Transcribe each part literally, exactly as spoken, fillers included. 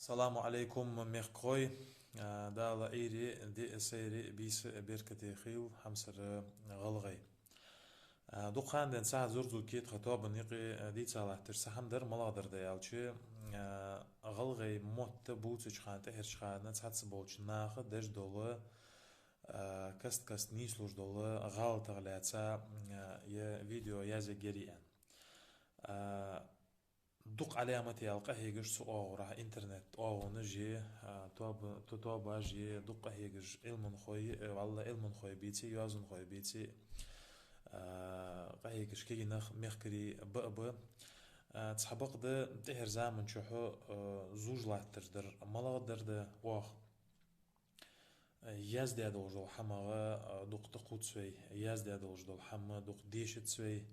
Саламу Ӏалайкум, мехкахой. А, Дала Ӏуйре, диъ, сайре, бийса, беркате хийла хьамсара гӀалгӀай. А, дукха хана денз цхьа зурзуки тха тоабан юкъе, а, дийца латташ цхьа хӀама дар, малагӀа дар да аьлча, а, гӀалгӀай мотт бувцача хана, тӀехьарча хана цхьацца болча наха деш дола, а, каст-каста нийслуш дола гӀалатех лаьца, а, е видео язъергьяр аьнна. А, дукха Ӏаламате аьлча къахьегаш цу оагӀорахьа, интернет оагӀонаш е, а, тоаба-, то-, тоабаш е, дукха къахьегаш Ӏилманхой, э, валла Ӏилманхой беци, йоазонхой беци, а, къахьегаш кагий нах, мехкарий ба а ба. А, цхьабакъда тӀехьарча заман чухь, а, зувш латташ дар малагӀа дар да оаха. Яздаь долаш дола хӀамагӀа, а, дукха тӀакхувц вай, яздаь долаш дола хӀама дукха дешац вай,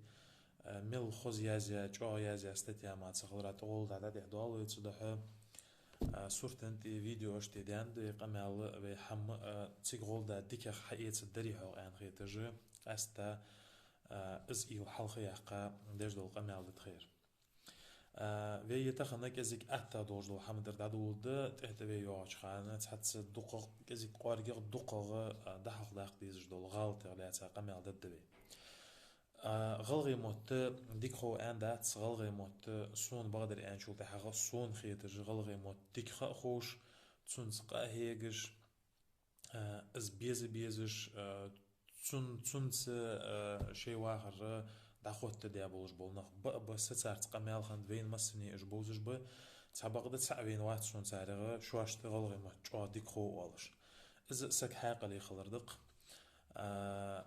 а, мел хоза язъяь, чӀоагӀа язъяь статья мара ца хиларах тӀагӀолла дӀа-дӀа тӀехьа доал вай цудухьа, а, суртан тӀа, видеош тӀа даьннад вай къамаьл, вай хӀама, а, цига гӀолла дӀа дикагӀа хьаэцаргдарий хьогӀ аьнна хеташ, къаьстта, а, из уйла хьалха яьккха деш дола къамаьл да тха ер. А, вай тахан кӀезига атта долаш дола хӀама дар дӀадоладу, тӀехьа тӀа вай йоагӀача хана, цхьацца дукхагӀа, кӀезига кӀоаргагӀа дукхагӀа, а, дӀахьалхадаккха дезаш дола гӀалатех лаьца къамаьл дергда вай. А, гӀалгӀай мотт дика хов аьнна дац, гӀалгӀай мотт сона бакъдар аьнначул тӀехьагӀа сона хеташ, гӀалгӀай мотт дика ха а ховш, цунца къахьегаш, а, из беза безаш, а, цун-, цунца, а, шоай вахар дӀахоттадаь болаш бола нах ба а ба, са царца къамаьл хиннад, вайна массане уж бовзаш ба, цхьабакъда цаӀ вайна вац шоана царех, шоашта гӀалгӀай мотт чӀоагӀа дика хов оалаш. Из сага хьаькъале хилар да-кх. А,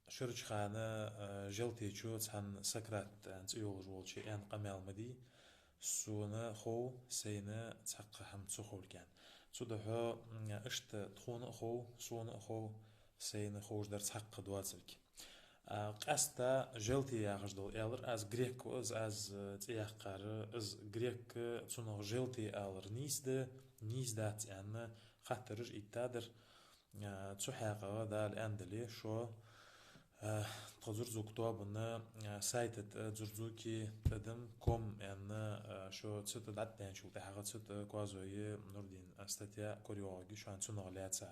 ширача хана, а, Желтечо цхьан Сократ аьнна цӀи йолаш волчо аьнна къамаьл ма дий: «Сона хов, сайна цхьаккха хӀама ца ховлга», аьнна. Цудухьа, м, иштта тхона а хов, сона а хов, сайна ховш дар цхьаккха доацалга. А, къаьстта Желте яхаш дола аьлар: «Аз грек ва, аз, аз, э, цӀи яьккхар, аз грек, цунах Желте алар нийса да, нийса дац», аьнна, хаттараш иттадар. А, цу хьакъехьа Дала аьннадале, шо, а, тха зурзук тоабан, а, сайта тӀа, зурзуки тӀадам ком аьнна, а, шо цу тӀа дӀатӀадаьнначул тӀехьагӀа цу тӀа Козой Нурдина статья корайоагӀаргья шоана цунах лаьца.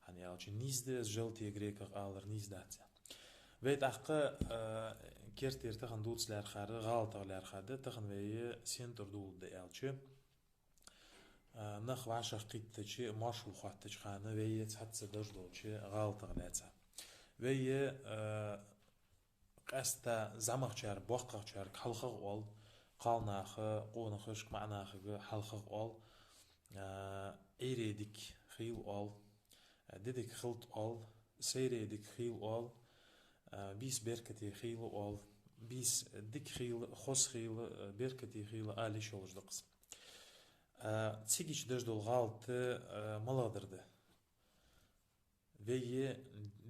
ХӀана аьлча нийса да из Желте греках алар нийса дац. Вай тӀаккха, а, кертера тахан дувца лаьрхӀар гӀалатех лаьрхӀа да, тахан вай сен тӀара доладу аьлча, а, нах вӀашагӀкхийттача, моаршал хоттача хана вай цхьацца деш долча гӀалатех лаьца. Вай, а, къаьстта зӀамагӀчар боккхагӀчарга хьалхагӀа оал, кхалнаха, къонахашка, маӀанахага хьалхагӀа оал, а, Ӏуйре дика хийла оал, а, ди дика хилда оал, сайре дика хийла оал, а, бийса беркате хийла оал, бийса дика хийла, хоза хийла, а, беркате хийла ала йиш йолаш да-кх из. А, цигача деш дола гӀалат, а, малагӀа дар да? Вай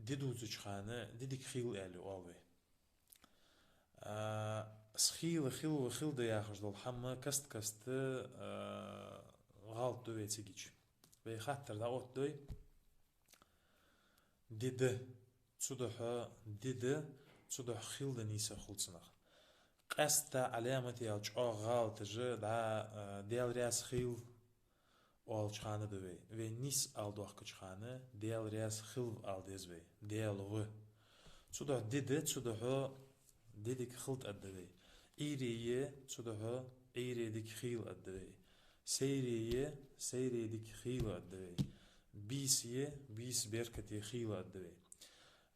ди дувцача хана ди дика хийла аьле оал вай. А, из хийла, хилва, хилда яхаш дола хӀама каст-каста, а, гӀалат ду вай цигача. Вай хаттар дӀаоттадой: ди да, цудухьа ди да, цудухьа хилда нийса хул цунах. Къаьстта Ӏаламате аьлча чӀоагӀа гӀалаташ дӀа, а, Даьла раьза хийла оалача хана да вай. Вай нийса ала доахкача хана Даьла раьза хилва ала деза вай. Даьла ва. Цудухьа ди да, цудухьа ди дика хилда аргда вай. Ӏуйре я, цудухьа Ӏуйре дика хийла аргда вай. Сайре я, сайре дика хийла аргда вай. Бийса я, бийса беркате хийла аргда вай.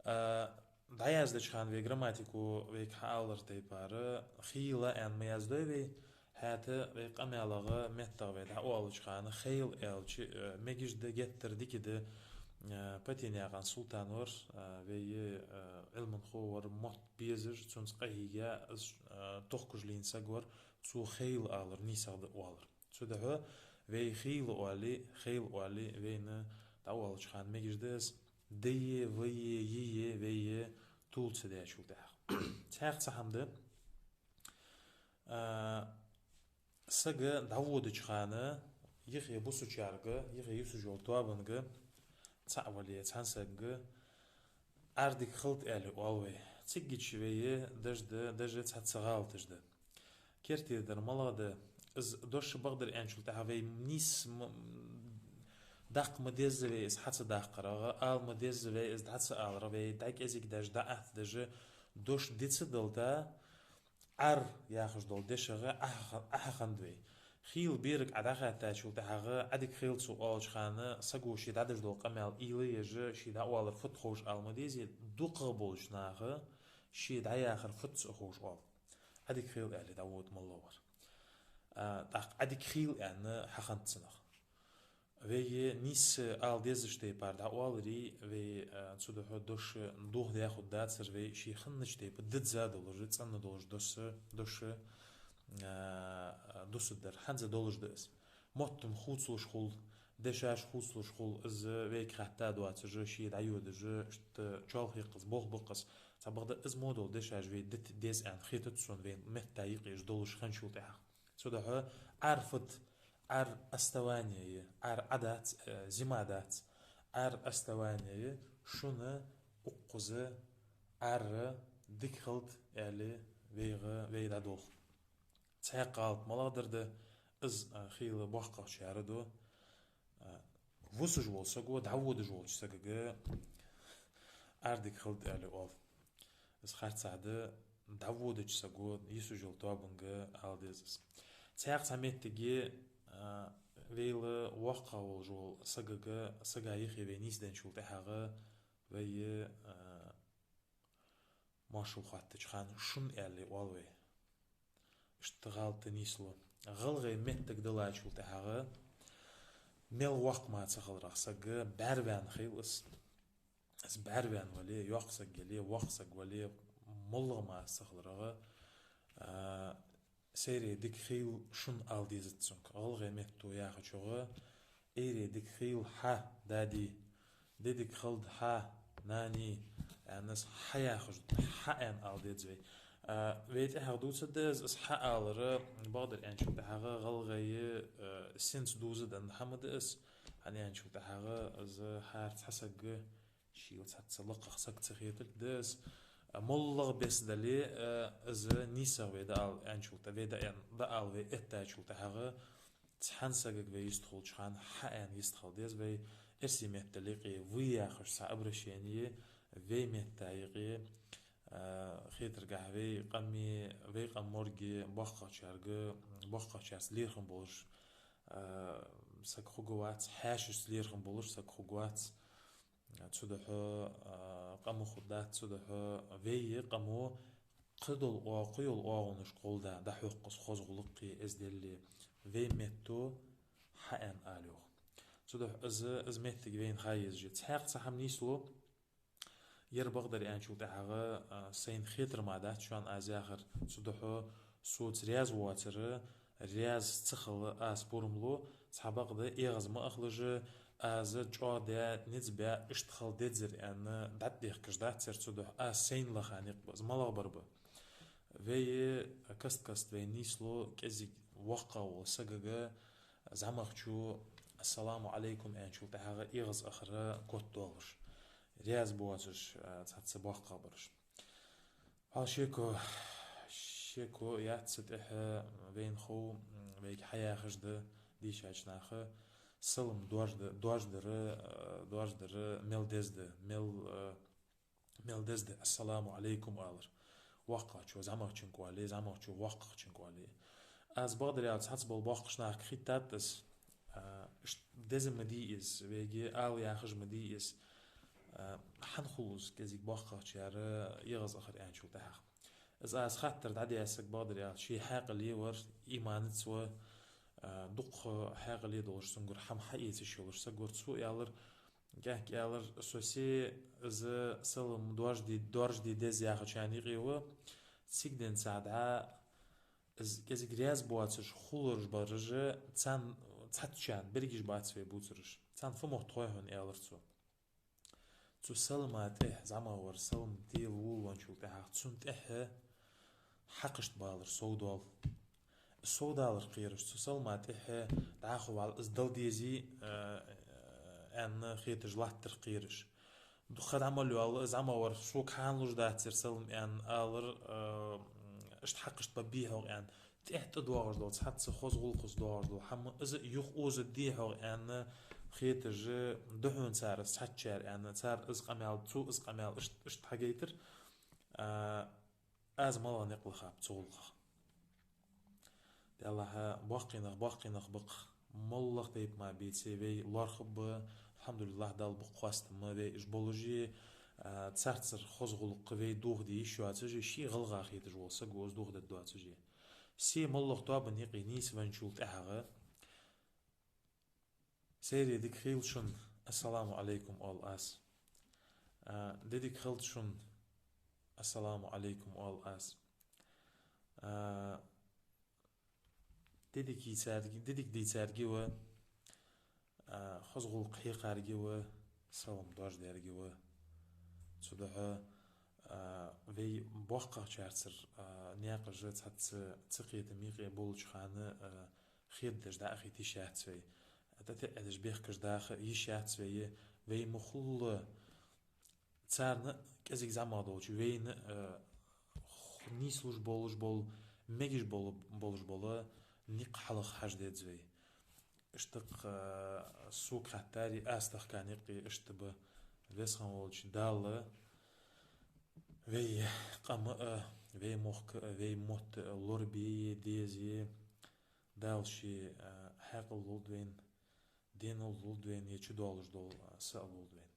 А, дӀаяздеча хана вай грамматико вайга хьаалар тайпара, хийла аьнна ма яздой вай, хӀаьта вай къамаьлагӀа, меттагӀа вай дӀаоалача хана, хийла аьлча, э, мегаш да, геттара дика да, э, Патенаькъан Султан вар, э, вай, э, Ӏилманхо вар, мотт безаш, цунца къахьийга, из, э, тохкаш лийнна саг вар, цо хийла алар нийсагӀа да оалар. Цудухьа вай хийла оале, хийла оале, вайна дӀаоалача хана мегаш да из, д е, в е, й е, в е тувла ца даьчул тӀехьагӀа. Цхьаькха цхьа хӀама да, а, саг дӀаводача хана, юхе бусачарга, юхе юсаш йола тоабанга, цаӀ вале цхьан сагага, Ӏар дика хилда аьле оал вай. Цигача вай деш да, деш цхьацца гӀалаташ да. Кертера дар малагӀа да? Из дош бакъдар аьнначул тӀехьагӀа вай нийса м-, даккха ма дезза вай из хьа ца даккхарагӀа, ала ма дезза вай из дӀа ца аларагӀа, вай дӀа кӀезига деш, дӀа атта деш, дош диц далта, Ӏар яхаш дола дешагӀа Ӏа хьа-, Ӏа хьахиннад вай. Хийла берага Ӏа дӀахаьттачул тӀехьагӀа, Ӏадика хийла цо оалача хана, саго ше дӀадеш дола къамаьл уйла еш, ше дӀаоалар фуд ховш ала ма дезий, дукхагӀа болча наха ше дӀаяхар фуд ца ховш оал. Ӏадика хийла аьле дӀавода моллагӀа вар. А, тӀаккха Ӏадика хийла аьнна хьахиннад цунах. Вай нийса ала дезача тайпара дӀаоаларе, вай, а, цудухьа дош дохадаь хургдацар, вай ше хиннача тайпара дизза долаш, цӀена долаш дош, дош, а, дусаргдар. ХӀанз а долаш да из. Мотт-м хувцалуш хул, дешаш хувцалуш хул, из вайга хатта доацаш, ше дӀайодаш, иштта чоалхе я-кх из, болх ба-кх из. Цхьабакъда из мо дола дешаш вай дита деза аьнна хетац сона, вай метта юкъе уж долаш хинначул тӀехьагӀа. Цудухьа Ӏар фуд, Ӏар основание я, Ӏар Ӏа дац, э, зима дац, Ӏар основание я, шун укхаза Ӏар дика хилда аьле вайга, вай дӀадолх. Цхьаькха гӀалат малагӀдар да, из, э, хийла боккхагӀчар ду, э, вусаш вола саго дӀаводаш волча сагага Ӏар дика хилда аьле оал. Из харцахьа да, дӀаводача саго, йисаш йолча тоабанга ала деза из. Цхьаькха цхьа моттиге, а, вайла воккхагӀа волаш вола сагага, сага юхе вай нийсденначул тӀехьагӀа вай, а, моаршал хоаттача хана шун аьле оал вай. Иштта гӀалат нийслу. ГӀалгӀай меттаг далачул тӀехьагӀа мел воккха ма ца хиларах саг бӀарваьнна хийла из. Из бӀарваьнна вале, йоккха саг яле, воккха саг вале, моллагӀа ма ца хиларагӀа, а, сайре дика хийла шун ала дезац цунга. ГӀалгӀай метто яхачох, Ӏуйре дика хийла хьа, дади, де дика хилда хьа, нани, аьнна из хьа яхаш, хьа аьнна ала деза вай. А, вай тӀехьагӀа дувцаргда из, из хьа алар, бакъдар аьнначул тӀехьагӀа гӀалгӀай, а, синца дувзаденна хӀама да из, хӀана аьнначул тӀехьагӀа из хӀара цхьа саг шийла цхьацца лакхагӀа саг ца хетаргда из. А, моллагӀа беса дале, а, из нийсагӀа вай дӀаала аьнначул тӀе-, вай дӀа-, дӀаала вай эттачул тӀехьагӀа, цхьан сагага вай йистхулача хана хьа аьнна йистхила деза вай. Эрсий метта юкъе вы яхаш цхьа обращение, вай метта юкъе, а, хетаргахьа вай къамий, вай къаморгий боккхагӀчарга, боккхагӀчарца лерхӀам болаш, а, саг хургвац, хьаьшашца лерхӀам болаш саг хургвац. Цудухьа, а, къамо хургдац, цудухьа вай къамо кхыдола оа-, кхыйола оагӀонаш гӀолла дӀахьокх из хоза гӀулакхи эздели, вай метто хьа аьнна ала йоах. Цудухьа из, из моттиг вайна ха езаш я. Цхьаькха цхьа хӀама нийслу, ер бакъдар аьнначул тӀехьагӀа, а, сайна хетар ма дац шоана аз яхар, цудухьа соца раьза воацар, раьза ца хила аз пурам лу, цхьабакъда эгӀаз ма ахалаш, аз чӀоагӀдаь, низ баь, иштта хила дезар аьнна, дӀатӀадехкаш дац ер, цудухьа аз сайна лаха никъ ба из, малагӀа бар ба. Вай каст-каста вай нийслу кӀезига воккхагӀа вола сагага зӀамагӀчо «Ассаламу Ӏалайкум» аьнначул тӀехьагӀа эгӀаз ахар котдоалаш, раьза боацаш, а, цхьацца боккхагӀбараш. Хьал шеко, шеко яц цу тӀехьа, вайна хов, м, вайга хьаяхаш да дийшача наха, салам доаржда-, доарждар, а, доарждар мел деза да, мел, а, мел деза да «Ассаламу Ӏалайкум» алар. ВоккхагӀчо зӀамагӀчунга оале, зӀамагӀчо воккхагӀчунга оале. Аз бакъдар аьлча, цхьацца бола боккхача нахага хетадац из, а, ш-, деза ма дий из, вайга ала яхаш ма дий из. А, хӀана хул из кӀезига боккхагӀчар эгӀаз ахар аьнначул тӀехьагӀа? Из аз хаттар дӀадаь саг, бакъдар аьлча, ший хьаькъале вар, иманаца ва, а, дукха хьаькъале долаш, цунгара хӀама хьаэцаш йолаш саг вар. Цо аьлар, кӀаьнк аьлар, со се из салам доаржде-, доаржде деза яхачарна юкъе ва, цига денз цхьа дӀа из кӀезига раьза боацаш хулаш бараш, царна цхьаццачарна берригаш бац вай бувцараш. Царна фу мотт хой хьона, аьлар цо. Цу салама тӀехьа, зӀамагӀвар салам тела волавенначул тӀехьагӀа, цунна тӀехьа хьакхашта балар совдоал. Совдалар кхераш, цу салама тӀехьа дӀахо вала из дала дезий, а, аьнна хеташ латтар кхераш. Дукха дӀа мел йоалла, зӀамагӀвар, сога хьалуш дац ер салам аьнна алар, а, иштта хьакхашта бабий хьогӀ аьнна, тӀехьа тӀадоагӀаш дола, цхьацца хоза гӀулакхаца доагӀаш дола хӀама, из юха озаде хьогӀ аьнна хеташ да хьона цар, цхьаццачар аьнна, цар из къамаьл, цо из къамаьл иштта, иштта хьагойтар. А, аз малагӀа никъ лаха ба цу гӀулакхах. Даллахь, боккхий нах, боккхий нах ба-кх, моллагӀа тайпа ма беце, вай лоархӀаш ба, алхьамдулиллахӀ, Далла ба-кх хоастам вай уж болаш а, а, царцара хоза гӀулакх вай дохаде йиш йоацаш а, ший гӀалгӀа хеташ вола саг ва из дохадергдоацаш а. Се моллагӀа тоабан юкъе нийсвенначул тӀехьагӀа, сайре дика хийла шун, ассаламу Ӏалайкум оал аз. А, де дика хийла шун, ассаламу Ӏалайкум оал аз. А, де дика дийцарг-, де дика дийцарга ва, а, хоза гӀулакх хьекхарга ва, салам доаржадарга ва. Цудухьа, а, вай боккхагӀчарцара, а, наькъаш цхьацца цакхетам юкъе болча хана, а, хетадеш дӀа а хета йиш яц вай. ТӀатеӀадеш бехкаш даха йиш яц вай, вай мухула царна кӀезига зӀамагӀа долча вайна, а, ху-, нийслуш болаш бола, мегаш бола, болаш бола никъ хьалха хьажа деза вай. Иштта-кх, а, сога хаттари, аз тахка никъи иштта ба. Веза хинна волча Дала вай къама а, вай мохк а, вай мотт а лорабе а, дезе а, Дала ший, а, хьаькъал лулда вайна, денал лулда вайна, е чудоалаш дола, а, са а лулда вайна.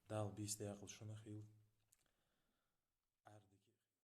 Дала бийса даькъала шун хийла.